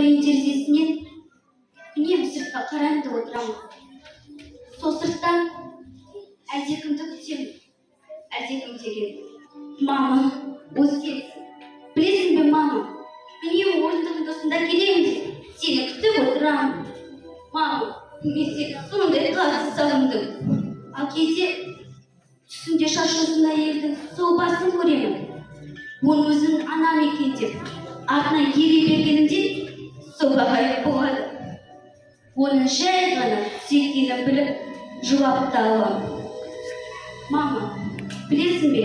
үйдің терезесінен үнемі сыртқа қараңды отырамын. Сол сырттан әлдекімді күтемін. Әлдекім деген, мама, ол сенсің. Білесің бе, мама, үнемі орындығың тұсында келемін де, сені күтіп отырамын. Мама, мен сені сондай қатты сағындым. Ал кейде түсімде шашы ұзын әйелдің сол басын көремін. Оның өзінің анам екен деп артынан ере бергенімде, сол ғайып болады. Оның жай ғана түс екенін біліп, жылап та аламын. Мама, білесің бе,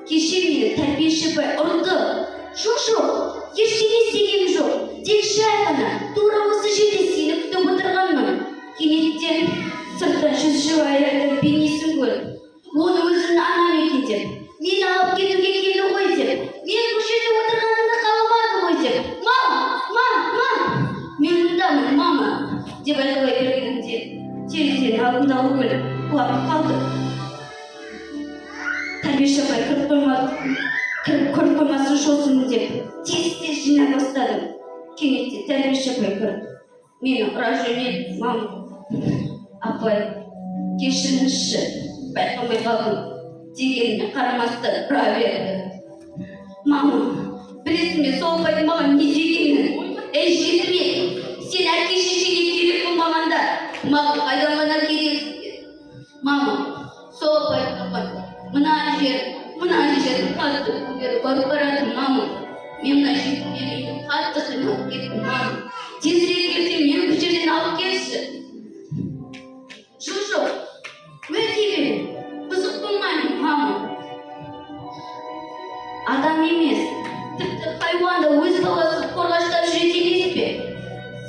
кеше мені тәрбиеші апай ұрды. Жоқ, жоқ, ештеңе істегенім жоқ, тек жай ғана тура осы жерде сені күтіп отырғанмын. Кенеттен сырттан жүзі әйелдің бейнесін көріп, оны өзінің анам екен деп, мені алып кетуге келді ғой деп, мен бұл жерде отырғанымды қаламады ғой деп, «Мама, мама, мама, мен мұндамын, мама!» деп айқайлай бергенімде, терезенің алдындағы гүл құлап қалды. Тәрбиеші апай кіріп қоймады, кіріп көріп қоймасын шосын деп, тез тез жинай бастадым. Кенеттен тәрбиеші апай кіріп, мені ұра жөнелді. Мама, апай, кешіріңізші, байқамай қалдым дегеніне қарамастан, ұра берді. Мама, білесің бе, сол апайдың маған не дегенін? «Ей, жетімек, сен әке шешеңе керек болмағанда, маған қайдан ғана керексің?» – деді. Мама, сол апайдың ұрған мына жер, мына жер қатты көгеріп барып барады. Мама, мен мына жетімдер үйіне қатты қиналып кеттім. Мама, тезірек ертең мені бұл жерден алып келші. Жоқ, жоқ, уәде беремін, бұзық болмаймын. Мама, адам емес, тіпті хайуан да өз баласын қорғаштап жүреді емес пе?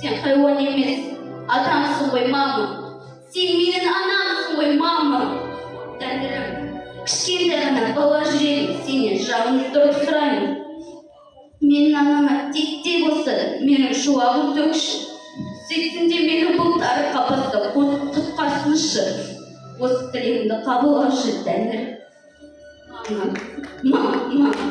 Сен хайуан емес, адамсың ғой, мама. Сен менің анамсың ғой, мама. Тәңірім, кішкентай ғана бала жүрегім сенен жалынып тұрып сұраймын: менің анама титтей болса да менің шуағын төкші, сөйтсін де мені бұл тар қапастан құтқарсыншы. Осы тілегімді қабыл алшы, Тәңір. Мама, мама, мама.